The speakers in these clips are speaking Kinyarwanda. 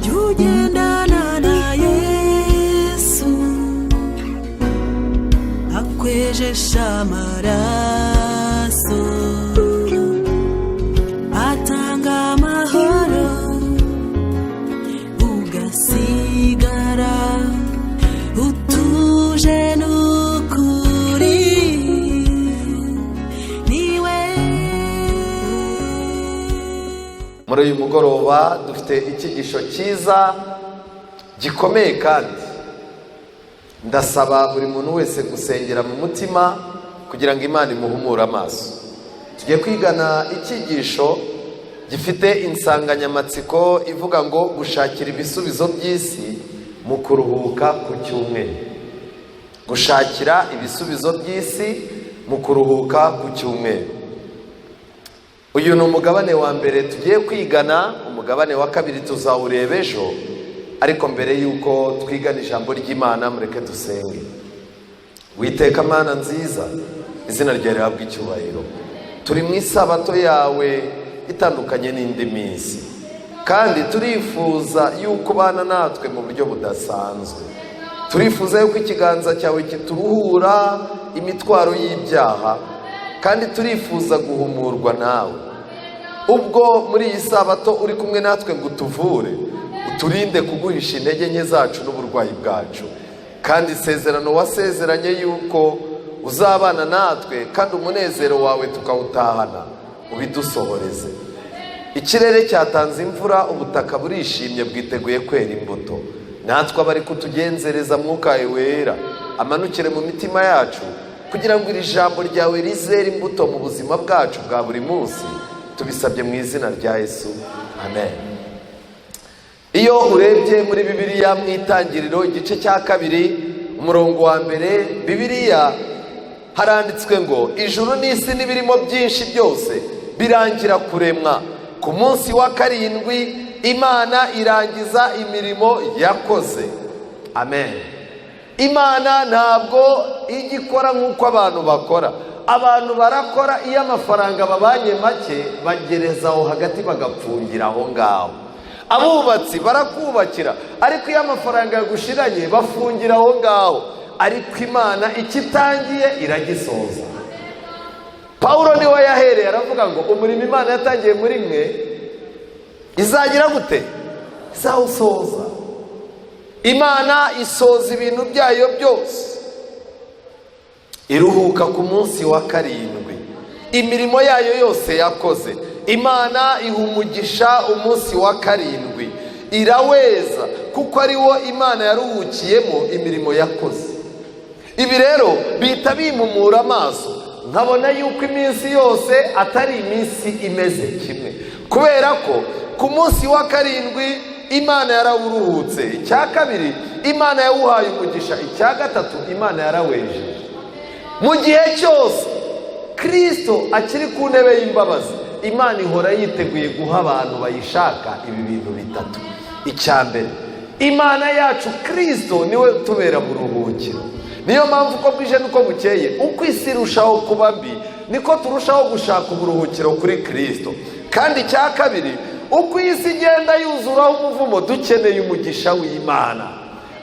Jya ugendana na Yesu, akwejesha amaraso, atanga amahoro, ugasigara utuje n'ukuri niwe. Muri uyu mugoroba dufite icyigisho cyiza gikomeye, kandi ndasaba buri muntu wese gusengera mu mutima kugira ngo Imana imuhumure amaso. Tugiye kwigana icyigisho gifite insanganyamatsiko ivuga ngo "Gushakira ibisubizo by'isi mu kuruhuka ku cyumweru". Gushakira ibisubizo by'isi mu kuruhuka ku cyumweru. Uyu ni umugabane wa mbere tugiye kwigana, umugabane wa kabiri tuzawureba ejo. Ariko mbere y'uko twigana ijambo ry'Imana, mureke dusenge. Witeka Mana nziza, izina ryawe rihabwa icyubahiro. Turi mu isabato yawe itandukanye n'indi minsi, kandi turifuza yuko ubana natwe mu buryo budasanzwe. Turifuza yuko ikiganza cyawe kituruhura imitwaro y'ibyaha, kandi turifuza guhumurwa nawe. Ubwo muri iyi sabato uri kumwe natwe ngo utuvure, uturinde kuguhisha intege nke zacu n'uburwayi bwacu, kandi isezerano wasezeranye yuko uzabana natwe kandi umunezero wawe tukawutahana, ubidusohoreze. Ikirere cyatanze imvura, ubutaka burishimye, bwiteguye kwera imbuto. Natwe abari kutugenzereza, Mwuka wawe Wera amanukire mu mitima yacu kugira ngo iri jambo ryawe rizere imbuto mu buzima bwacu bwa buri munsi. Tubisabye mu izina rya Yesu, amen. Iyo urebye muri Bibiliya, mu Itangiriro igice cya 2, umurongo wa 1, Bibiliya haranditswe ngo ijuru n'isi n'ibirimo byinshi byose birangira kuremwa. Ku munsi wa karindwi Imana irangiza imirimo yakoze. Amen. Imana ntabwo ijya ikora nk'uko abantu bakora. Abantu barakora, iyo amafaranga babanye make bagereza aho hagati bagapfungira aho ngaho. Abubatsi barakubakira, ariko iyo amafaranga yagushiranye bafungira aho ngaho. Ariko Imana icyo itangiye iragisoza. Pawulo niwe yahereye aravuga ngo umurimo Imana yatangiye muri mwe izagira gute? Izawusoza. Imana isoza ibintu byayo byose, iruhuka ku munsi wa karindwi imirimo yayo yose yakoze. Imana iha umugisha umunsi wa karindwi, iraweza, kuko ari wo Imana yaruhukiyemo imirimo yakoze. Ibi rero bihita bimpumura amaso, nkabona yuko iminsi yose atari iminsi imeze kimwe, kubera ko ku munsi wa karindwi Imana yarawuruhutse. Icya kabiri, Imana yawuhaye umugisha. Icya gatatu, Imana yarawejeje. Mu gihe cyose Kirisito akiri ku ntebe y'imbabazi, Imana ihora yiteguye guha abantu bayishaka ibi bintu bitatu. Icya mbere, Imana yacu Kirisito niwe tubera buruhukiro. Niyo mpamvu uko bwije n'uko bukeye, uko isi irushaho kuba mbi, niko turushaho gushaka uburuhukiro kuri Kirisito. Kandi icya kabiri, uko isi igenda yuzuraho umuvumo, dukeneye umugisha w'Imana.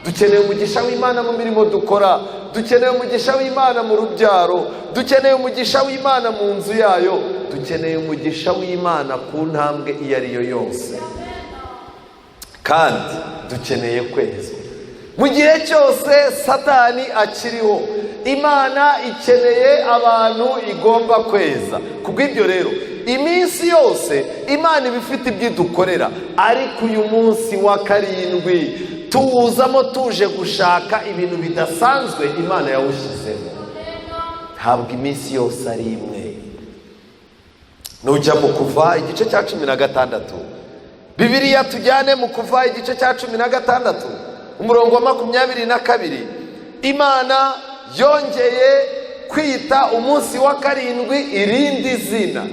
Dukeneye umugisha w'Imana mu mirimo dukora, dukeneye umugisha w'Imana mu rubyaro, dukeneye umugisha w'Imana mu nzu yayo, dukeneye umugisha w'Imana ku ntambwe iyo ari yo yose, kandi dukeneye kwezwa. Mu gihe cyose Satani akiriho, Imana ikeneye abantu igomba kweza. Kubw'ibyo rero, iminsi yose Imana iba ifite ibyo idukorera, ariko uyu munsi wa karindwi tuwuzamo tuje gushaka ibintu bidasanzwe Imana yawushyizemo. Ntabwo iminsi yose ari imwe. Nujya mu Kuva igice cya 16, Bibiliya tujyane mu Kuva igice cya 16, umurongo wa 22, Imana yongeye kwita umunsi wa karindwi irindi zina.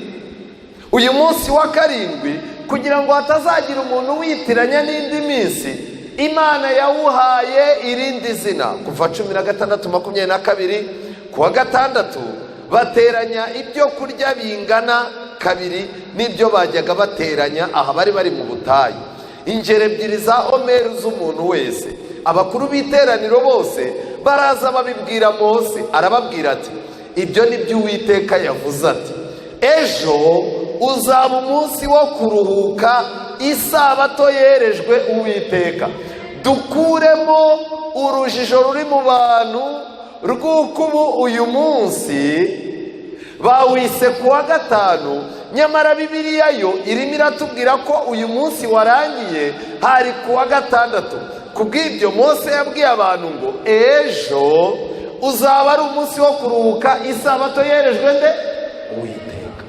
Uyu munsi wa karindwi, kugira ngo hatazagira umuntu witiranya n'indi minsi, Imana yawuhaye irindi zina. Kuva 16:22: ku wa gatandatu bateranya ibyo kurya bingana kabiri n'ibyo bajyaga bateranya. Aha bari bari mu butayu. Ingero 2 za omeru z'umuntu wese. Abakuru b'iteraniro bose baraza babibwira Mose, arababwira ati: ibyo ni byo Uwiteka yavuze ati: ejo uzaba umunsi wo kuruhuka, isabato yerejwe Uwiteka. Dukuremo urujijo ruri mu bantu rw'uko ubu uyu munsi bawise kuwa gatanu, nyamara Bibiliya yo irimo iratubwira ko uyu munsi warangiye hari kuwa gatandatu. Kubw'ibyo Mose yabwiye abantu ngo ejo uzaba ari umunsi wo kuruhuka, isabato yerejwe nde? Uwiteka.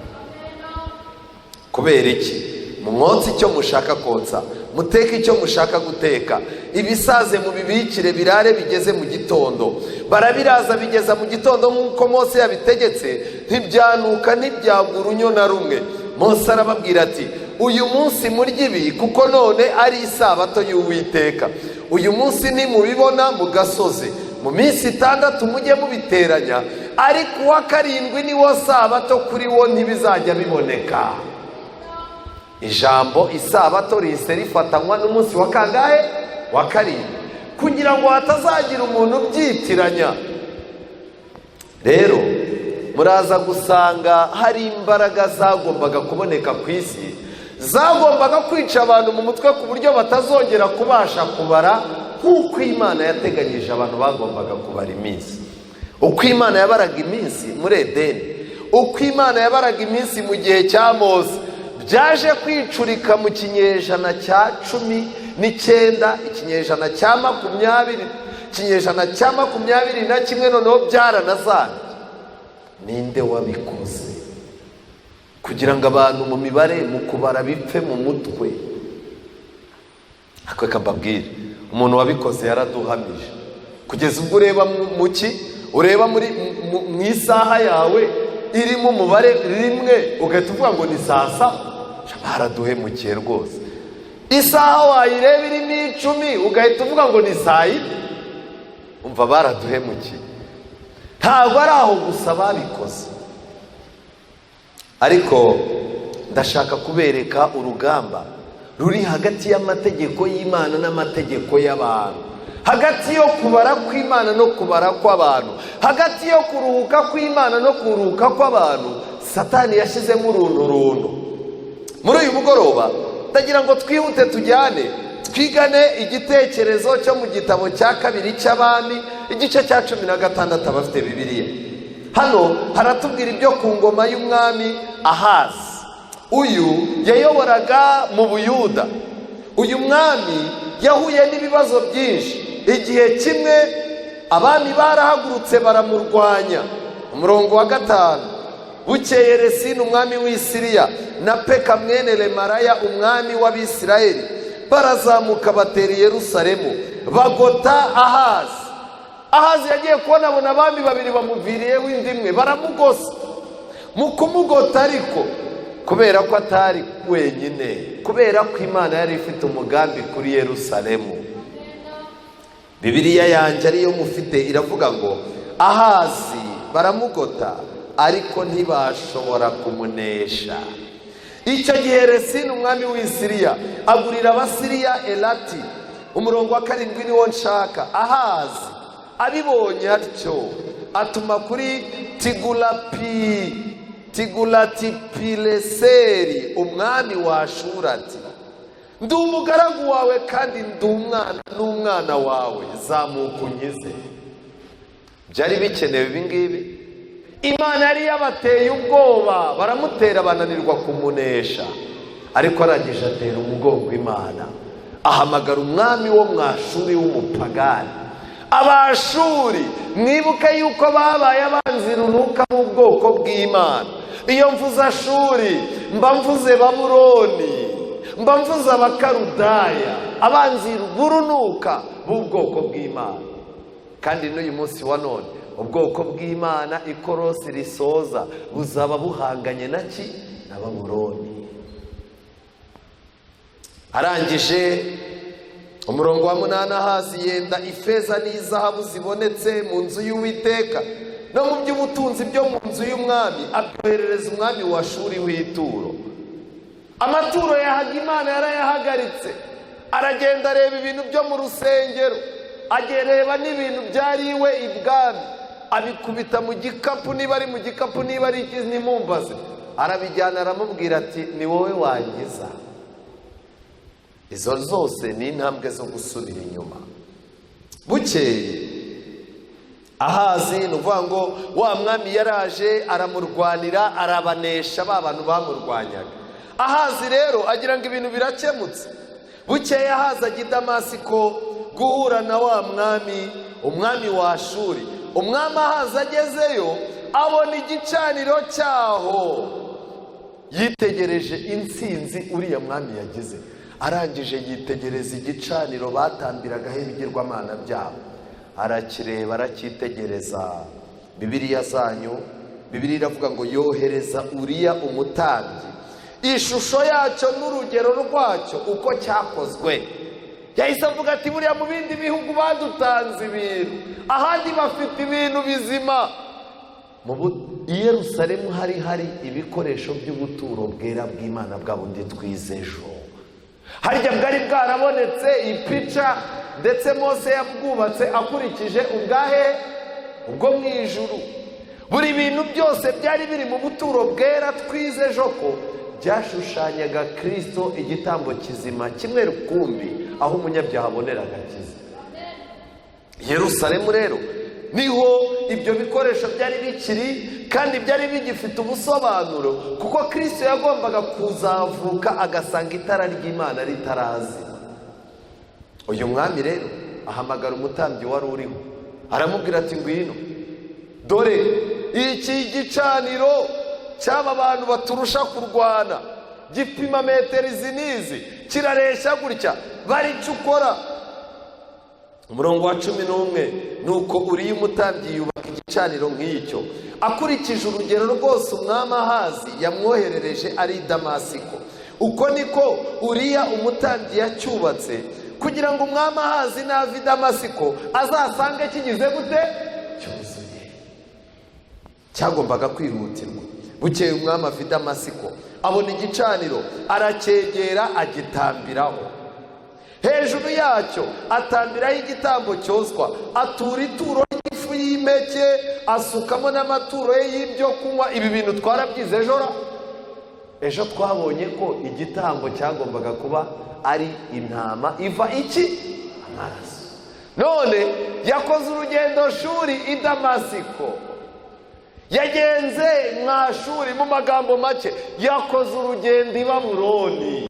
Kubera iki? Mwotse icyo mushaka kotsa, muteke icyo mushaka guteka, ibisaze mubibikire birare bigeze mu gitondo. Barabiraza bigeza mu gitondo nk'uko Mose yabitegetse, ntibyanuka, ntibyagura urunyo na rumwe. Mose arababwira ati: uyu munsi murya ibi, kuko none ari isabato y'Uwiteka. Uyu munsi nimubibona mu gasozi, mu minsi 6 mujye mubiteranya, ariko uwa 7 ni wo sabato, kuri wo ntibizajya biboneka. Ijambo isabato rihise rifatanywa n'umunsi wa kangahe? Wa 7, kugira ngo hatazagira umuntu ubyitiranya. Rero muraza gusanga hari imbaraga zagombaga kuboneka ku isi, zagombaga kwica abantu mu mutwe ku buryo batazongera kubasha kubara nk'uko Imana yateganyije abantu bagombaga kubara iminsi. Uko Imana yabaraga iminsi muri Edeni, uko Imana yabaraga iminsi mu gihe cya Mose, byaje kwicurika mu kinyejana cya 19, ikinyejana cya 20, ikinyejana cya 21, noneho byaranazambye. Ninde wabikoze kugira ngo abantu mu mibare, mu kubara, bipfe mu mutwe? Reka mbabwire, umuntu wabikoze yaraduhamije, kugeza ubwo ureba mu ki, ureba muri mu isaha yawe irimo umubare 1, ugahita uvuga ngo ni saa saba. Baraduhemukiye rwose. Isaha wayireba irimo 10, ugahita uvuga ngo ni saa 4. Umva, baraduhemukiye. Ntabwo ari aho gusa babikoze, ariko ndashaka kubereka urugamba ruri hagati y'amategeko y'Imana n'amategeko y'abantu, hagati yo kubara kw'Imana no kubara kw'abantu, hagati yo kuruhuka kw'Imana no kuruhuka kw'abantu. Satani yashyizemo uruntu runtu. Muri uyu mugoroba ndagira ngo twihute, tujyane twigane igitekerezo cyo mu gitabo cya 2 cy'Abami, igice cya 16. Abafite Bibiliya hano haratubwira ibyo ku ngoma y'umwami Ahazi. Uyu yayoboraga mu Buyuda. Uyu mwami yahuye n'ibibazo byinshi. Igihe kimwe abami barahagurutse baramurwanya. Umurongo wa 5: bukeye Resini umwami w'i Siriya na Peka mwene Remaraya umwami w'Abisirayeli barazamuka batera i Yerusalemu, bagota Ahazi. Ahazi yagiye kubonabona abami babiri bamuviriyeho inda imwe, baramugose. Mu kumugota ariko, kubera ko atari wenyine, kubera ko Imana yari ifite umugambi kuri Yerusalemu, Bibiliya yanjye ariyo mufite iravuga ngo Ahazi baramugota, ariko ntibashobora kumunesha. Icyo gihe Resini umwami w'i Siriya agurira Abasiriya Elati. Umurongo wa 7 niwo nshaka. Ahazi abibonye atyo atuma kuri Tigulati-Pileseri umwami wa Ashuri ati: ndi umugaragu wawe kandi ndi umwana n'umwana wawe, zamuka unkize. Byari bikenewe ibi ngibi? Imana yari yabateye ubwoba, baramutera bananirwa kumunesha, ariko arangije atera umugongo Imana, ahamagara umwami wo mu Ashuri w'umupagani. Abashuri, mwibuke yuko babaye abanzi runuka b'ubwoko bw'Imana. Iyo mvuze Ashuri mba mvuze Babuloni, mba mvuze Abakarudaya, abanzi burunuka b'ubwoko bw'Imana. Kandi n'uyu munsi wa none ubwoko bw'Imana, ikorosi risoza, buzaba buhanganye na ki? Na Babuloni. Arangije, umurongo wa 8: Ahazi yenda ifeza n'izahabu zibonetse mu nzu y'Uwiteka no mu by'ubutunzi byo mu nzu y'umwami, abyoherereza umwami wa Shuri w'ituro. Amaturo yahaga Imana yarayahagaritse. Aragenda areba ibintu byo mu rusengero, agereba n'ibintu byari iwe ibwami, abikubita mu gikapu, niba ari mu gikapu, niba ari iki nimumbaze, arabijyana, aramubwira ati: "Ni wowe wangiza." Izo zose ni intambwe zo gusubira inyuma. Bukeye Ahazi, ni ukuvuga ngo wa mwami yaraje aramurwanira, arabanesha ba bantu bamurwanyaga. Ahazi rero agira ngo ibintu birakemutse. Bukeye Ahazi ajya i Damasiko guhura na wa mwami, umwami wa Ashuri. Umwami Ahazi agezeyo abona igicaniro cyaho. Yitegereje intsinzi uriya mwami yagize, arangije yitegereza igicaniro batambiragaho ibigirwamana byabo, arakireba, aracyitegereza. Bibiliya zanyu, Bibiliya iravuga ngo yohereza Uriya umutambyi ishusho yacyo n'urugero rwacyo uko cyakozwe. Yahise avuga ati: "Buriya mu bindi bihugu badutanze ibintu, ahandi bafite ibintu bizima." I Yerusalemu hari ibikoresho by'ubuturo bwera bw'Imana, bwa bundi twize ejo. Harya bwari bwarabonetse ipica, ndetse Mose yabwubatse akurikije ubwahe? Ubwo mu ijuru. Buri bintu byose byari biri mu buturo bwera twize ejo ko byashushanyaga Kirisito, igitambo kizima kimwe rukumbi, aho umunyabyaha abonera agakiza. Yerusalemu rero niho ibyo bikoresho byari bikiri, kandi byari bigifite ubusobanuro, kuko Kirisito yagombaga kuzavuka agasanga itara ry'Imana ritarazima. Uyu mwami rero ahamagara umutambyi wari uriho, aramubwira ati: "Ngwino, dore iki gicaniro cy'aba bantu baturusha kurwana gipima metero izi n'izi, kirareshya gutya, baricukora." Umurongo wa 11: Nuko Uriya umutambyi yubaka igicaniro nk'icyo akurikije urugero rwose umwami Ahazi yamwoherereje ari i Damasiko. Uko niko Uriya umutambyi yacyubatse, kugira ngo umwami Ahazi nava i Damasiko azasange kigize gute? Cyuzuye. Cyagombaga kwihutirwa. Bukeye umwami ava i Damasiko, abona igicaniro, aracyegera, agitambiraho. Hejuru yacyo atambiraho igitambo cyoswa, atura ituro ry'ifu y'impeke, asukamo n'amaturo ye y'ibyo kunywa. Ibi bintu twarabyize ejo ra. Ejo twabonye ko igitambo cyagombaga kuba ari intama iva iki? Amaraso. None yakoze urugendo shuri i Damasiko, yagenze mwashuri, mu magambo make yakoze urugendo i Babuloni.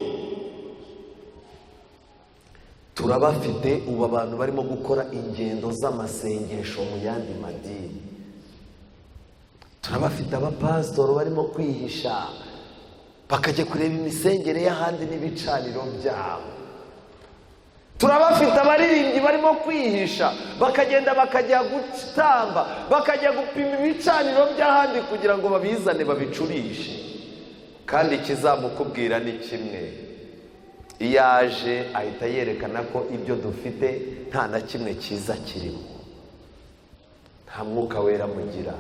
Turabafite ubu abantu barimo gukora ingendo z'amasengesho mu yandi madini. Turabafite abapasitori barimo kwihisha bakajya kureba imisengere y'ahandi n'ibicaniro byabo. Turabafite abaririmbyi barimo kwihisha bakagenda bakajya gutamba, bakajya gupima ibicaniro by'ahandi kugira ngo babizane babicurishe. Kandi ikizamukubwira ni kimwe: iyo aje ahita yerekana ko ibyo dufite nta na kimwe cyiza kirimo, nta Mwuka Wera mugira,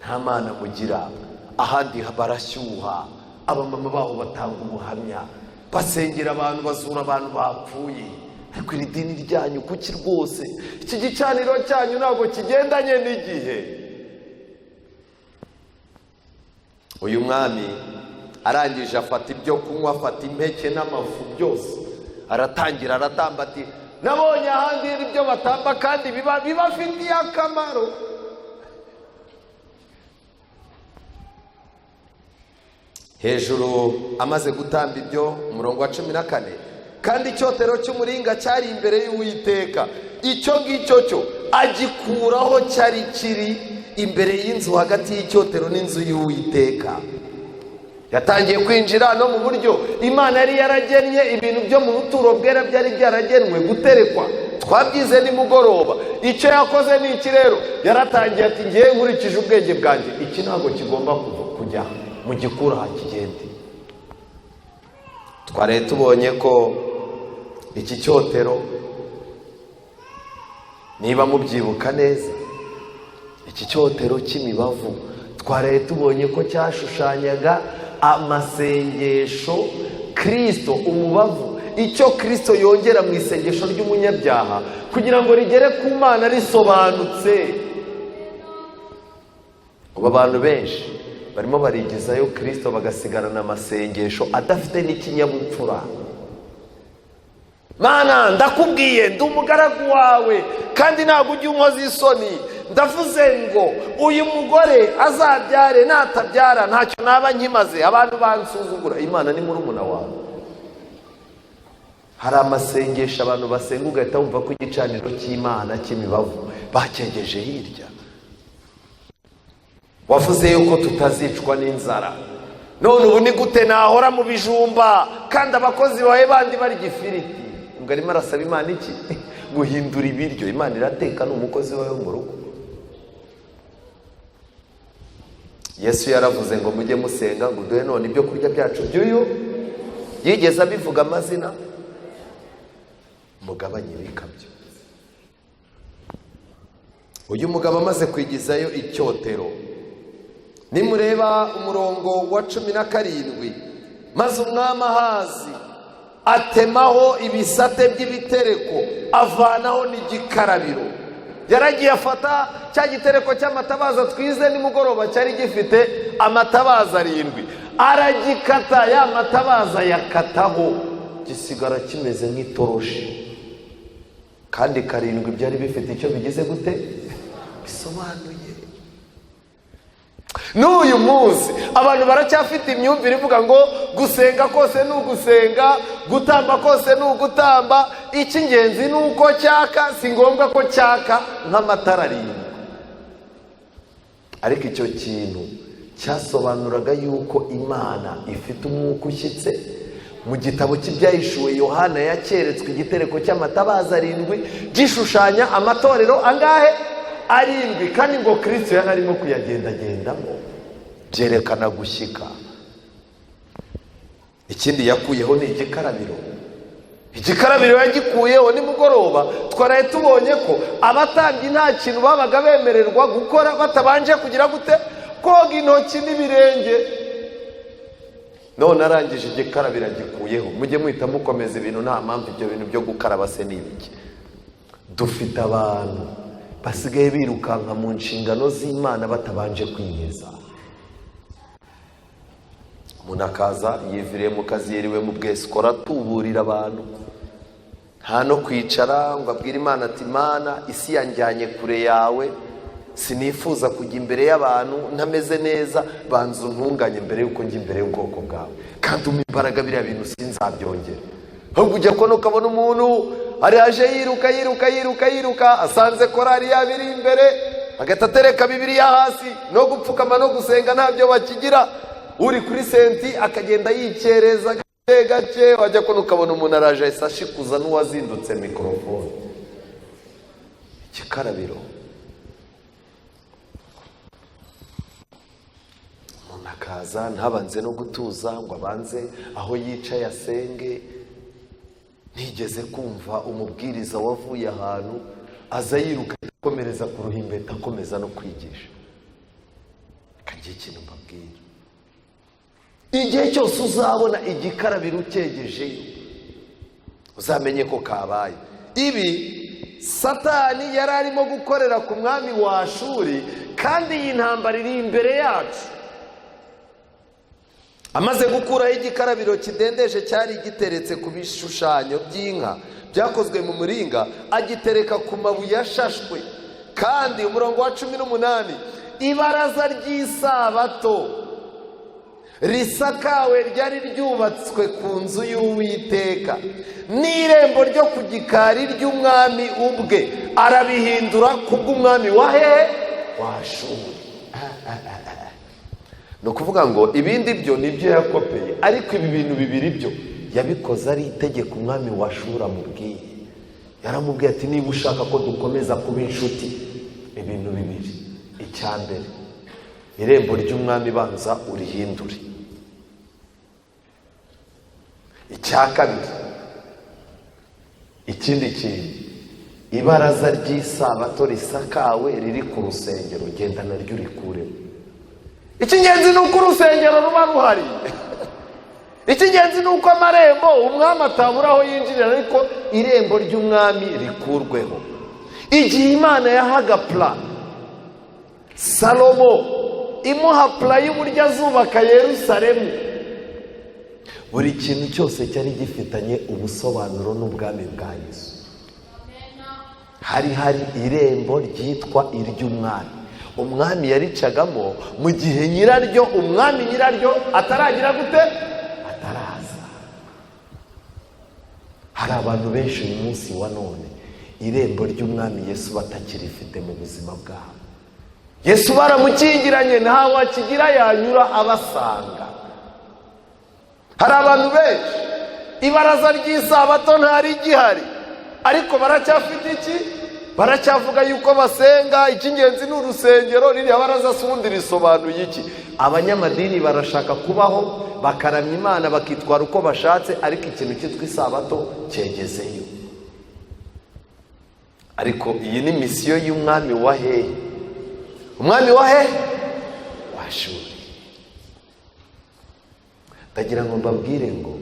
nta Mana mugira. Ahandi barashyuha, abamama baho batanga ubuhamya, basengera abantu, bazura abantu bapfuye, ariko iri dini ryanyu kuki rwose? Iki gicaniro cyanyu ntabwo kigendanye n'igihe. Uyu mwami arangije afata ibyo kunywa, afata impeke n'amafu byose, aratangira aratamba, ati: "Nabonye ahandi ibyo batamba kandi biba bibafitiye akamaro." Hejuru amaze gutamba ibyo, umurongo wa 14: Kandi icyotero cy'umuringa cyari imbere y'Uwiteka, icyo ngicyo cyo agikuraho, cyari kiri imbere y'inzu, hagati y'icyotero n'inzu y'Uwiteka. Yatangiye kwinjira no mu buryo Imana yari yaragennye ibintu byo mu buturo bwera byari byaragenwe guterekwa. Twabyize nimugoroba. Icyo yakoze ni iki rero? Yaratangiye ati: "Ngewe nkurikije ubwenge bwanjye, iki ntabwo kigomba kujya mu gikura, kigende." Twari tubonye ko iki cyotero, niba mubyibuka neza, iki cyotero cy'imibavu, twari tubonye ko cyashushanyaga amasengesho, Kirisito umubavu. Icyo Kirisito yongera mu isengesho ry'umunyabyaha kugira ngo rigere ku Mana risobanutse. Ubu abantu benshi barimo barigezayo Kirisito, bagasigarana amasengesho adafite n'ikinyabupfura. Mana, ndakubwiye, ndi umugaragu wawe kandi ntabwo ujya unkoza isoni. Ndavuze ngo uyu mugore azabyare, natabyara ntacyo naba nkimaze, abantu bansuzugura. Imana ni murumuna wawe? Hari amasengesho abantu basenga ugahita wumva ko igicaniro cy'Imana cy'imibavu bacyegeje hirya. Wavuze yuko tutazicwa n'inzara, none ubu ni gute nahora mu bijumba kandi abakozi bawe bandi barya ifiriti? Ubwo arimo arasaba Imana iki? Guhindura ibiryo. Imana irateka, ni umukozi wawe wo mu rugo? Yesu yaravuze ngo mujye musenga ngo uduhe none ibyo kurya byacu by'uyu. Yigeze abivuga amazina? Mugabanye ibikabyo. Uyu mugabo amaze kwigizayo icyotero, nimureba umurongo wa 17, maze umwami Ahazi atemaho ibisate by'ibitereko, avanaho n'igikarabiro. Yaragiye afata cya gitereko cy'amatabaza twize nimugoroba, cyari gifite amatabaza 7, aragikata, ya matabaza yakataho, gisigara kimeze nk'itoroshi. Kandi 7 byari bifite icyo bigize gute? Bisobanuye. N'uyu munsi abantu baracyafite imyumvire ivuga ngo gusenga kose ni ugusenga, gutamba kose ni ugutamba, icy'ingenzi ni uko cyaka, si ngombwa ko cyaka nk'amatara 7. Ariko icyo kintu cyasobanuraga yuko Imana ifite umwuka ushyitse. Mu gitabo cy'Ibyahishuwe Yohana yakeretswe igitereko cy'amatabaza 7 gishushanya amatorero angahe? 7. Kandi ngo Kristo yari arimo kuyagendagendamo, byerekana gushyika. Ikindi yakuyeho ni igikarabiro. Igikarabiro yagikuyeho nimugoroba, twaraye tubonye ko abatambyi nta kintu babaga bemererwa gukora batabanje kugira gute? Koga intoki n'ibirenge. None arangije igikarabiro agikuyeho. Mujye muhita mukomeza ibintu, nta mpamvu ibyo bintu byo gukaraba se ni ibiki? Dufite abantu basigaye birukanka mu nshingano z'Imana batabanje kwiyeza. Umuntu akaza yiviriye mu kazi, yiriwe mu bwesikora atuburira abantu, nta no kwicara ngo abwire Imana ati Imana, isi yanjyanye kure yawe, sinifuza kujya imbere y'abantu ntameze neza, banza untunganye mbere y'uko njya imbere y'ubwoko bwawe, kandi umpe imbaraga, biriya bintu sinzabyongera. Ahubwo ujya kubona ukabona umuntu araje yiruka yiruka yiruka yiruka, asanze korari yaba iri imbere, agahita atereka Bibiliya hasi, no gupfukama no gusenga ntabyo bakigira. Uri kuri senti akagenda yikereza gake gake, wajya kubona ukabona umuntu araje ahise ashikuza n'uwazindutse mikorofone. Igikarabiro. Umuntu akaza ntabanze no gutuza ngo abanze aho yicaye asenge. Ntigeze kumva umubwiriza wavuye ahantu aza yiruka akomereza ku ruhimbeta, akomeza no kwigisha. Kagiye ikintu mbabwira, igihe cyose uzabona igikarabiro ucyegejeyo uzamenye ko kabaye. Ibi Satani yari arimo gukorera ku mwami wa Ashuri, kandi iyi ntambara iri imbere yacu. Amaze gukuraho igikarabiro kidendeje cyari giteretse ku bishushanyo by'inka byakozwe mu muringa, agitereka ku mabuye ashashwe. Kandi umurongo wa 18, ibaraza ry'isabato risakawe ryari ryubatswe ku nzu y'Uwiteka, n'irembo ryo ku gikari ry'umwami ubwe, arabihindura kubw'umwami wa hehe? Wa Ashuri. Ni ukuvuga ngo ibindi byo nibyo yakopeye, ariko ibi bintu bibiri byo yabikoze ari itegeko umwami wa Ashuri amubwiye. Yaramubwiye ati niba ushaka ko dukomeza kuba inshuti, ibintu bibiri. Icya mbere, irembo ry'umwami banza urihindure. Icya kabiri, ikindi kintu, ibaraza ry'isabato risakawe riri ku rusengero, genda naryo urikuremo. Icy'ingenzi ni uko urusengero ruba ruhari. Icy'ingenzi ni uko amarembo umwami atabura aho yinjirira, ariko irembo ry'umwami rikurweho. Igihe Imana yahaga plan Salomo, imuha plan y'uburyo azubaka Yerusalemu, buri kintu cyose cyari gifitanye ubusobanuro n'ubwami bwa Yesu. Hari irembo ryitwa iry'umwami. Umwami yaricagamo mu gihe nyiraryo, umwami nyiraryo, ataragira gute? Ataraza. Hari abantu benshi uyu munsi wa none irembo ry'umwami Yesu batakirifite mu buzima bwabo. Yesu baramukingiranye, ntawe wakigira yanyura abasanga. Hari abantu benshi ibaraza ry'isabato ntarigihari, ariko baracyafite iki? Baracyavuga yuko basenga. Icy'ingenzi ni urusengero. Ririya baraza se ubundi risobanuye iki? Abanyamadini barashaka kubaho bakaramya Imana, bakitwara uko bashatse, ariko ikintu cyitwa isabato cyegezeyo. Ariko iyi ni mission y'umwami wa hehe? Umwami wa hehe? Wa Shuri. Ndagira ngo mbabwire ngo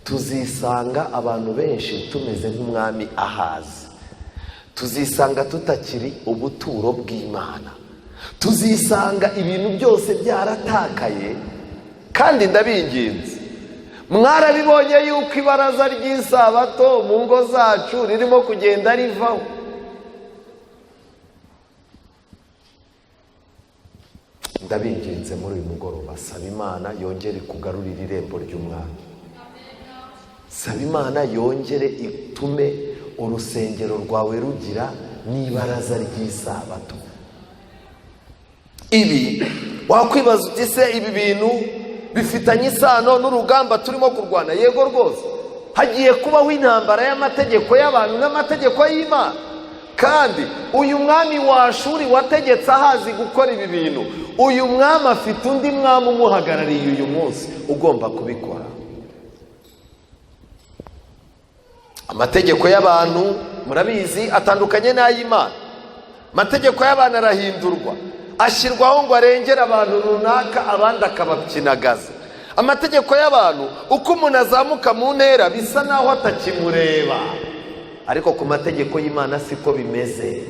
tuzisanga abantu benshi tumeze nk'umwami Ahazi. Tuzisanga tutakiri ubuturo bw'Imana, tuzisanga ibintu byose byaratakaye. Kandi ndabinginze, mwarabibonye yuko ibaraza ry'isabato mu ngo zacu ririmo kugenda rivaho. Ndabinginze muri uyu mugoroba, saba Imana yongere kugarurira irembo ry'umwami. Saba Imana yongere itume urusengero rwawe rugira n'ibaraza ry'isabato. Ibi wakwibaza uti: "Se ibi bintu bifitanye isano n'urugamba turimo kurwana?" Yego rwose, hagiye kubaho intambara y'amategeko y'abantu n'amategeko y'Imana. Kandi uyu mwami wa Shuri wategetse Ahazi gukora ibi bintu, uyu mwami afite undi mwami umuhagarariye uyu munsi ugomba kubikora. Amategeko y'abantu, murabizi, atandukanye n'ay'Imana. Amategeko y'abantu arahindurwa, ashyirwaho ngo arengere abantu runaka, abandi akabapyinagaza. Amategeko y'abantu, uko umuntu azamuka mu ntera bisa naho atakimureba, ariko ku mategeko y'Imana siko bimeze.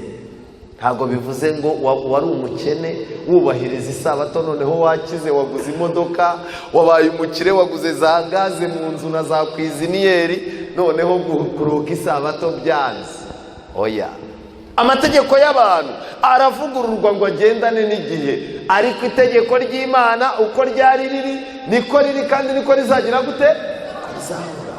Ntabwo bivuze ngo wari umukene wubahiriza isabato, noneho wakize, waguze imodoka, wabaye umukire, waguze za gaze mu nzu na za cuisinière, noneho kuruhuka isabato byanze. Oya, amategeko y'abantu aravugururwa ngo agendane n'igihe, ariko itegeko ry'Imana uko ryari riri niko riri, kandi niko rizagira gute? Niko rizahora.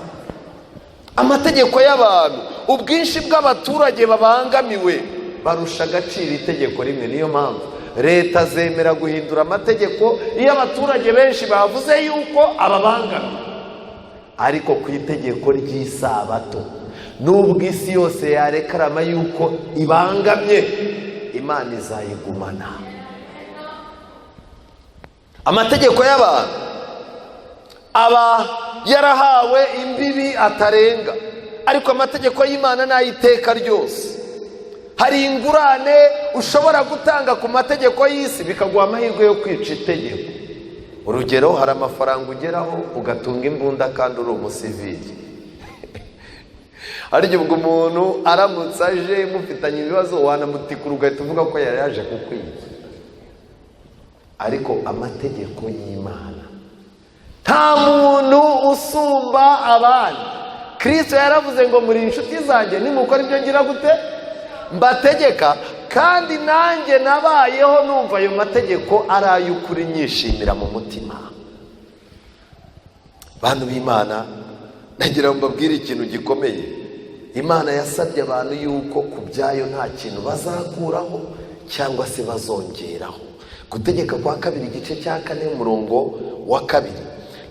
Amategeko y'abantu, ubwinshi bw'abaturage babangamiwe barusha agaciro itegeko rimwe. Niyo mpamvu leta zemera guhindura amategeko iyo abaturage benshi bavuze yuko ababangamiwe. Ariko ku itegeko ry'isabato, nubwo isi yose yarekarama yuko ibangamye, Imana izayigumana. Amategeko y'abantu aba yarahawe imbibi atarenga, ariko amategeko y'Imana ni ay'iteka ryose. Hari ingurane ushobora gutanga ku mategeko y'isi bikaguha amahirwe yo kwica itegeko. Urugero, hari amafaranga ugeraho ugatunga imbunda kandi uri umusivili. Harya ubwo umuntu aramutse aje mufitanye ibibazo, wanamutikura ugahita uvuga ko yari yaje kukwica. Ariko amategeko y'Imana, nta muntu usumba abandi. Kirisito yaravuze ngo: "Muri inshuti zanjye nimukora ibyo ngira gute? Mbategeka." Kandi nanjye nabayeho numva ayo mategeko ari ay'ukuri, nyishimira mu mutima. Bantu b'Imana, nagira ngo mbabwire ikintu gikomeye. Imana yasabye abantu yuko ku byayo nta kintu bazakuraho cyangwa se bazongeraho. Gutegeka kwa Kabiri, igice cya 4, umurongo wa 2: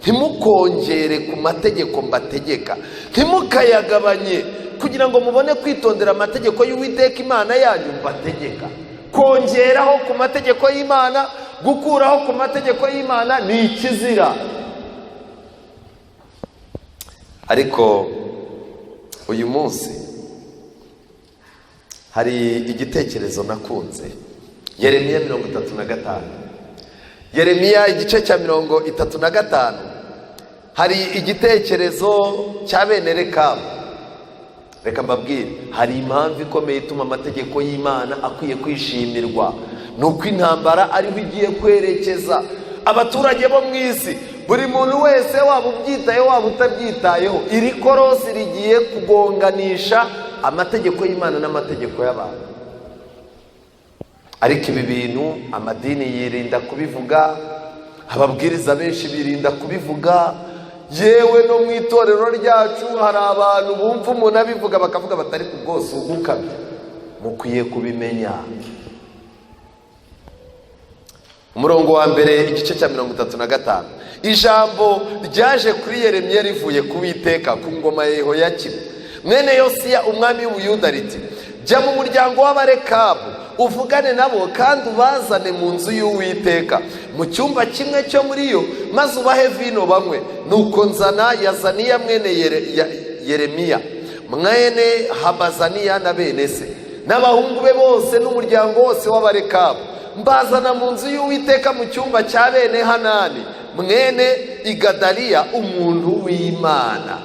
"Ntimukongere ku mategeko mbategeka, ntimukayagabanye, kugira ngo mubone kwitondera amategeko y'Uwiteka Imana yanyu mbategeka." Kongeraho ku mategeko y'Imana, gukuraho ku mategeko y'Imana ni ikizira. Ariko uyu munsi hari igitekerezo nakunze. Yeremiya 35, Yeremiya igice cya 35. Hari igitekerezo cya bene Rekabu. Reka mbabwire, hari impamvu ikomeye ituma amategeko y'Imana akwiye kwishimirwa, ni uko intambara ariho igiye kwerekeza abaturage bo mu isi. Buri muntu wese, waba ubyitayeho waba utabyitayeho, iri korosi rigiye kugonganisha amategeko y'Imana n'amategeko y'abantu. Ariko ibi bintu amadini yirinda kubivuga, ababwiriza benshi birinda kubivuga, yewe no mu itorero ryacu hari abantu bumva umuntu abivuga bakavuga batari ku bwose ugukabya. Mukwiye kubimenya. Umurongo wa mbere, igice cya 35. Ijambo ryaje kuri Yeremiya rivuye ku Uwiteka ku ngoma ya Yehoyakimu mwene Yosiya umwami w'Ubuyuda riti: jya mu muryango w'Abarekabu uvugane nabo, kandi ubazane mu nzu y'Uwiteka mu cyumba kimwe cyo muri yo, maze ubahe vino banywe. Nuko nzana Yazaniya mwene Yeremiya mwene Habazaniya na bene se n'abahungu be bose n'umuryango wose w'Abarekabu, mbazana mu nzu y'Uwiteka mu cyumba cya bene Hanani mwene Igadaliya umuntu w'Imana.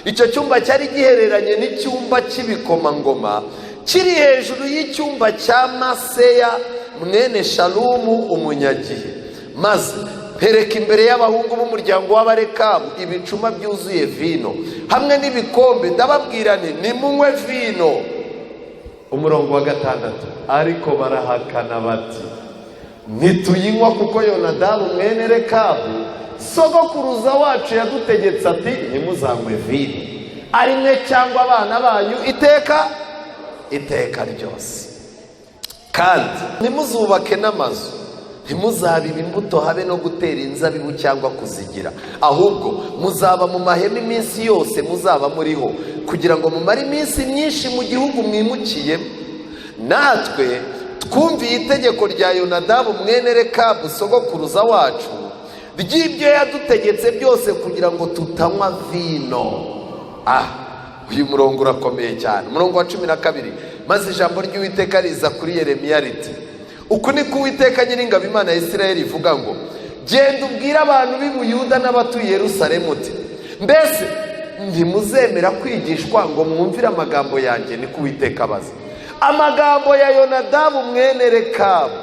Icyo cyumba cyari gihereranye n'icyumba cy'ibikomangoma, kiri hejuru y'icyumba cya Maseya mwene Shalumu umunyagihe. Maze mpereka imbere y'abahungu b'umuryango w'Abarekabu ibicuma byuzuye vino hamwe n'ibikombe, ndababwira nti: nimunywe vino. Umurongo wa 6. Ariko barahakana bati: ntituyinywa, kuko Yonadabu mwene Rekabu sogokuruza wacu yadutegetse ati: ntimuzanywe vino, ari mwe cyangwa abana banyu, iteka iteka ryose. Kandi ntimuzubake n'amazu, ntimuzabibe imbuto, habe no gutera inzabibu cyangwa kuzigira, ahubwo muzaba mu mahema iminsi yose muzaba muriho, kugira ngo mumare iminsi myinshi mu gihugu mwimukiyemo. Natwe twumviye itegeko rya Yonadabu mwene Rekabu sogokuruza wacu, ry'ibyo yadutegetse byose, kugira ngo tutanywa vino. Uyu murongo urakomeye cyane, umurongo wa 12. Maze ijambo ry'Uwiteka riza kuri Yeremiya riti: uku ni ko Uwiteka Nyiringabo Imana ya Isirayeli ivuga ngo: genda ubwire abantu b'i Buyuda n'abatuye Yerusalemu uti: mbese ntimuzemera kwigishwa ngo mwumvire amagambo yanjye? Niko Uwiteka abaza. Amagambo ya Yonadabu mwene Rekabu,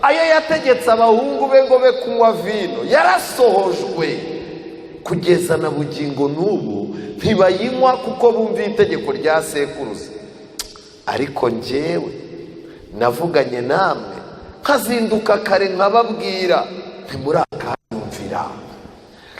ayo yategetse abahungu be ngo be kunywa vino, yarasohojwe kugeza na bugingo n'ubu ntibayinywa, kuko bumviye itegeko rya sekuruza. Ariko njyewe navuganye namwe nkazinduka kare nkababwira, ntimurakanyumvira.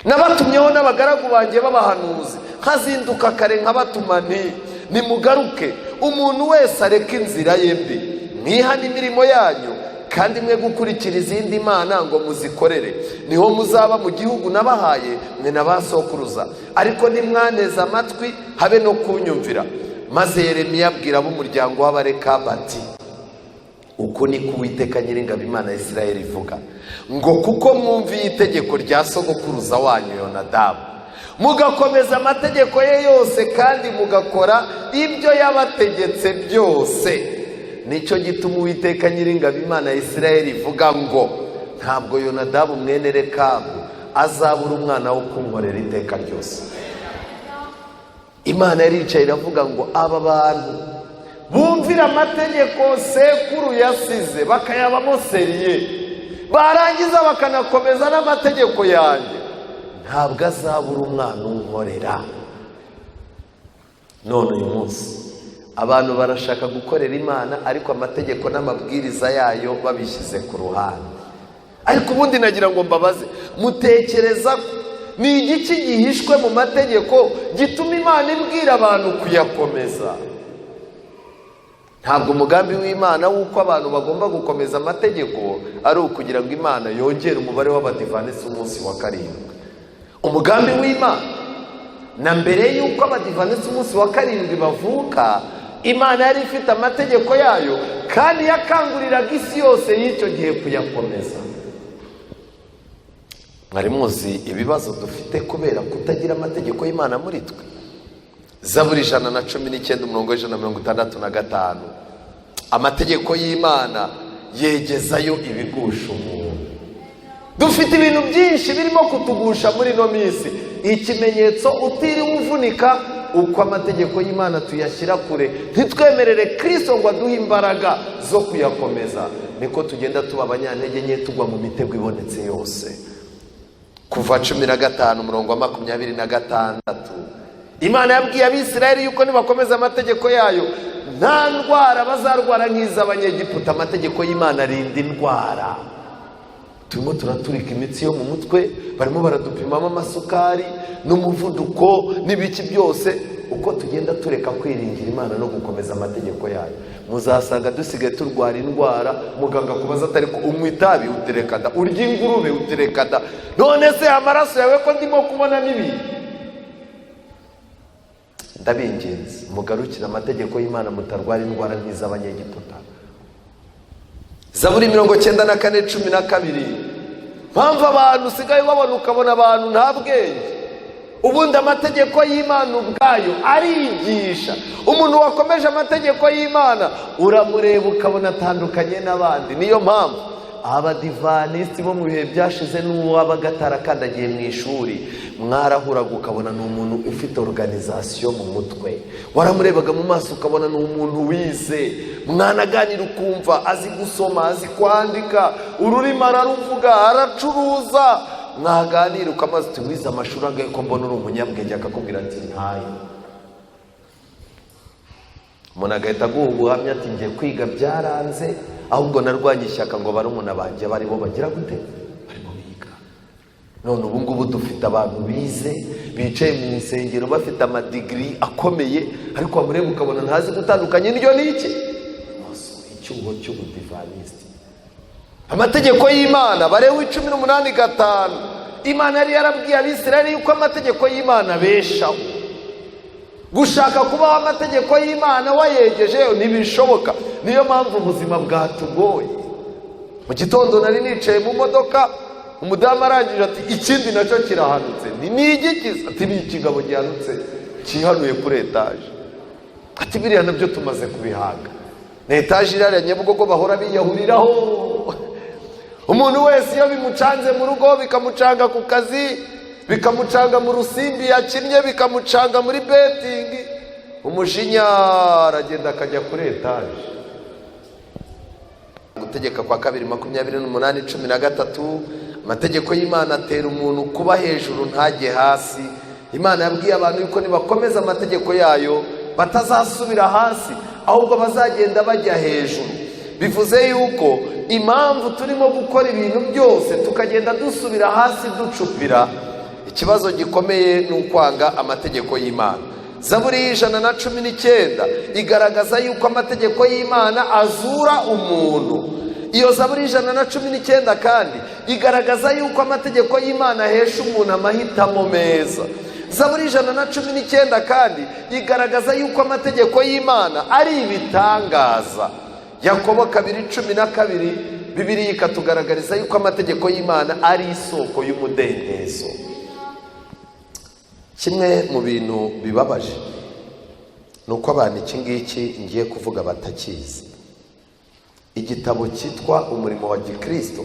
Nabatumyeho n'abagaragu banjye b'abahanuzi, nkazinduka kare nkabatuma nti: nimugaruke, umuntu wese areke inzira ye mbi, mwihane imirimo yanyu, kandi mwe gukurikira izindi mana ngo muzikorere, niho muzaba mu gihugu nabahaye mwe na ba sokuruza. Ariko ntimwaneze amatwi habe no kunyumvira. Maze Yeremiya abwira ab'umuryango w'Abarekabu ati: uko niko Uwiteka Nyiringabo Imana ya Isirayeli ivuga ngo: kuko mwumviye itegeko rya sogokuruza wanyu Yonadabu, mugakomeza amategeko ye yose, kandi mugakora ibyo yabategetse byose, nicyo gituma Uwiteka Nyiringabo Imana ya Isirayeli ivuga ngo: ntabwo Yonadabu mwene Rekabu azabura umwana wo kunkorera iteka ryose. Imana yaricaye iravuga ngo: aba bantu bumvira amategeko sekuru yasize bakayabamo sérieux, barangiza bakanakomeza n'amategeko yanjye, ntabwo azabura umwana unkorera. None uyu munsi abantu barashaka gukorera Imana, ariko amategeko n'amabwiriza yayo babishyize ku ruhande. Ariko ubundi nagira ngo mbabaze, mutekereza ko ni igiki gihishwe mu mategeko gituma Imana ibwira abantu kuyakomeza? Ntabwo umugambi w'Imana w'uko abantu bagomba gukomeza amategeko ari ukugira ngo Imana yongere umubare w'Abadivanisi umunsi wa karindwi. Umugambi w'Imana, na mbere y'uko Abadivanisi umunsi wa karindwi bavuka, Imana yari ifite amategeko yayo, kandi yakanguriraga isi yose y'icyo gihe kuyakomeza. Mwari muzi ibibazo dufite kubera kutagira amategeko y'Imana muri twe? Zaburi 119, umurongo 165: amategeko y'Imana yegezayo ibigusha umuntu. Dufite ibintu byinshi birimo kutugusha muri ino minsi. Ikimenyetso utiriwe uvunika, uko amategeko y'Imana tuyashyira kure, ntitwemerere Kirisito ngo aduhe imbaraga zo kuyakomeza, niko tugenda tuba abanyantege nke, tugwa mu mitego ibonetse yose. Kuva 15 umurongo wa 26, Imana yabwiye Abisirayeli yuko nibakomeza amategeko yayo nta ndwara bazarwara nk'iz'Abanyegiputa. Amategeko y'Imana arinda indwara. Turimo turaturika imitsi yo mu mutwe, barimo baradupimamo amasukari n'umuvuduko n'ibiki byose. Uko tugenda tureka kwiringira Imana no gukomeza amategeko yayo, muzasanga dusigaye turwara indwara. Muganga akubaza atari ko unywa itabi, utereka da, urya ingurube, utereka da. None se amaraso yawe ko ndimo kubona n'ibintu? Ndabinginze, mugarukire amategeko y'Imana, mutarwara indwara nk'iz'Abanyegiputa. Zaburi 94:12. Mpamvu abantu usigaye babona, ukabona abantu nta bwenge. Ubundi amategeko y'Imana ubwayo arigisha. Umuntu wakomeje amategeko y'Imana uramureba ukabona atandukanye n'abandi. Niyo mpamvu Abadivanisiti bo mu bihe byashize, n'uwabaga atarakandagiye mu ishuri, mwarahuraga ukabona ni umuntu ufite organisation mu mutwe. Waramurebaga mu maso ukabona ni umuntu wize, mwanaganira ukumva azi gusoma, azi kwandika, ururimi araruvuga, aracuruza. Mwaganira ukamaze uti: "Wize amashuri angahe ko mbona uri umunyabwenge?" Akakubwira ati: "Ntayo." Umuntu agahita aguha ubuhamya ati: "Ngiye kwiga byaranze, ahubwo narwanye ishyaka ngo barumuna banjye baribo bagira gute, barimo biga." None ubu ngubu dufite abantu bize bicaye mu nsengero bafite amadigiri akomeye, ariko wamureba ukabona ntazi gutandukanya indyo n'iki, icyuho cy'ubudivanisiti. Amategeko y'Imana, Barewe 18:5, Imana yari yarabwiye Abisirayeli yuko amategeko y'Imana abeshaho. Gushaka kubaho amategeko y'Imana wayegejeyo ntibishoboka. Niyo mpamvu ubuzima bwatugoye. Mu gitondo nari nicaye mu modoka, umudamu arangije ati: "Ikindi nacyo kirahanutse." Ni igikiza? Ati: "Ni ikigabo gihanutse, cyihanuye kuri etaje." Ati: "Biriya nabyo tumaze kubihaga." Ni etaje iriya Nyabugogo bahora biyahuriraho. Umuntu wese iyo bimucanze mu rugo, bikamucanga ku kazi, bikamucanga mu rusimbi yakinnye, bikamucanga muri betting, umujinya, aragenda akajya kuri etaje. Gutegeka kwa Kabiri 28:13, amategeko y'Imana atera umuntu kuba hejuru ntajye hasi. Imana yabwiye abantu yuko nibakomeza amategeko yayo batazasubira hasi, ahubwo bazagenda bajya hejuru. Bivuze yuko impamvu turimo gukora ibintu byose tukagenda dusubira hasi ducupira, ikibazo gikomeye ni ukwanga amategeko y'Imana. Zaburi y'119 igaragaza yuko amategeko y'Imana azura umuntu. Iyo zaburi y'119 kandi igaragaza yuko amategeko y'Imana ahesha umuntu amahitamo meza. Zaburi 119 kandi igaragaza yuko amategeko y'Imana ari ibitangaza. Yakobo 2:12, Bibiliya ikatugaragariza yuko amategeko y'Imana ari isoko y'umudendezo. Kimwe mu bintu bibabaje ni uko abantu iki ngiki ngiye kuvuga batakizi. Igitabo cyitwa Umurimo wa Gikirisito,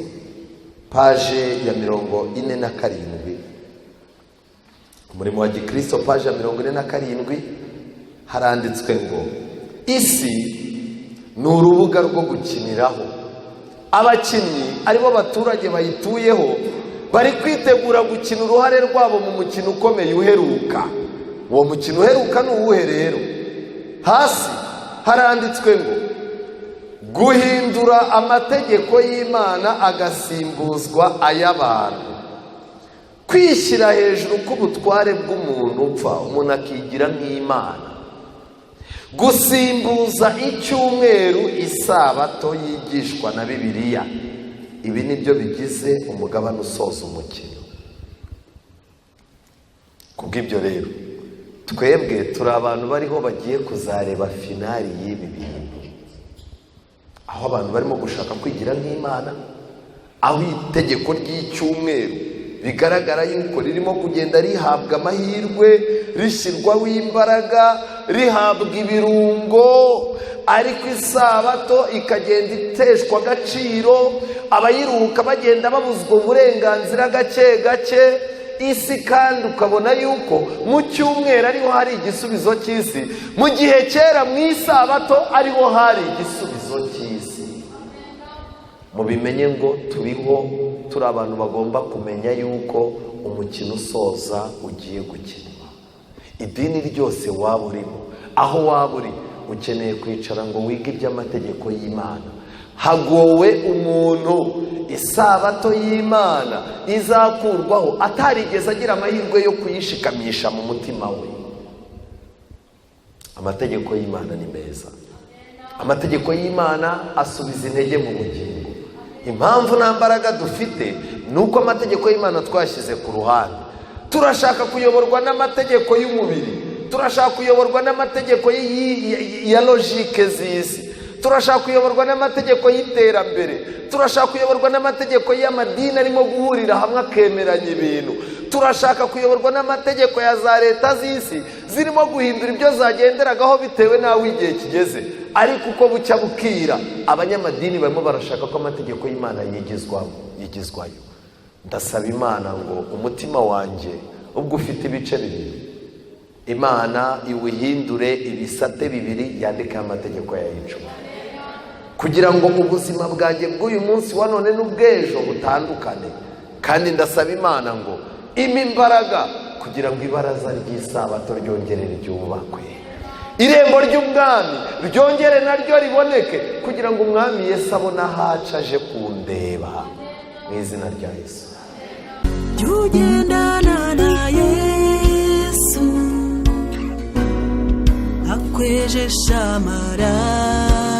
paje ya 47, Umurimo wa Gikirisito, paje ya 47, haranditswe ngo: "Isi ni urubuga rwo gukiniraho. Abakinnyi, aribo baturage bayituyeho, bari kwitegura gukina uruhare rwabo mu mukino ukomeye uheruka." Uwo mukino uheruka ni uwuhe rero? Hasi haranditswe ngo: "Guhindura amategeko y'Imana agasimbuzwa ay'abantu, kwishyira hejuru k'ubutware bw'umuntu upfa, umuntu akigira nk'Imana, gusimbuza icyumweru isabato yigishwa na Bibiliya, ibi ni byo bigize umugabane usoza umukino." Kubw'ibyo rero, twebwe turi abantu bariho bagiye kuzareba finale y'ibi bintu, aho abantu barimo gushaka kwigira nk'Imana, aho itegeko ry'icyumweru bigaragara yuko ririmo kugenda rihabwa amahirwe, rishyirwaho imbaraga, rihabwa ibirungo, ariko isabato ikagenda iteshwa agaciro, abayiruhuka bagenda babuzwa uburenganzira gake gake. isi, kandi ukabona yuko mu cyumweru ariho hari igisubizo cy'isi, mu gihe kera mu isabato ariho hari igisubizo cy'isi. Mubimenye ngo turiho turi abantu bagomba kumenya yuko umukino usoza ugiye gukinwa. Idini ryose waba urimo, aho waba uri, ukeneye kwicara ngo wige iby'amategeko y'Imana. Hagowe umuntu isabato y'Imana izakurwaho atarigeze agira amahirwe yo kuyishikamisha mu mutima we. Amategeko y'Imana ni meza, amategeko y'Imana asubiza intege mu bugingo. Impamvu nta mbaraga dufite ni uko amategeko y'Imana twashyize ku ruhande. Turashaka kuyoborwa n'amategeko y'umubiri, turashaka kuyoborwa n'amategeko ya logique z'isi, turashaka kuyoborwa n'amategeko y'iterambere, turashaka kuyoborwa n'amategeko y'amadini arimo guhurira hamwe akemeranya ibintu, turashaka kuyoborwa n'amategeko ya za leta z'isi zirimo guhindura ibyo zagenderagaho bitewe n'aho igihe kigeze. Ariko uko bucya bukira, abanyamadini barimo barashaka ko amategeko y'Imana yigizwayo. Ndasaba Imana ngo umutima wanjye, ubwo ufite ibice bibiri, Imana iwuhindure ibisate bibiri, yandikeho amategeko yayo 10, kugira ngo ubuzima bwanjye bw'uyu munsi wa none n'ubw'ejo butandukane. Kandi ndasaba Imana ngo impe imbaraga kugira ngo ibaraza ry'isabato ryongere ryubakwe, irembo ry'ubwami ryongere naryo riboneke, kugira ngo umwami Yesu abone ahaca aje kundeba, mu izina rya Yesu. Jya ugendana na Yesu akwejesha amaraso.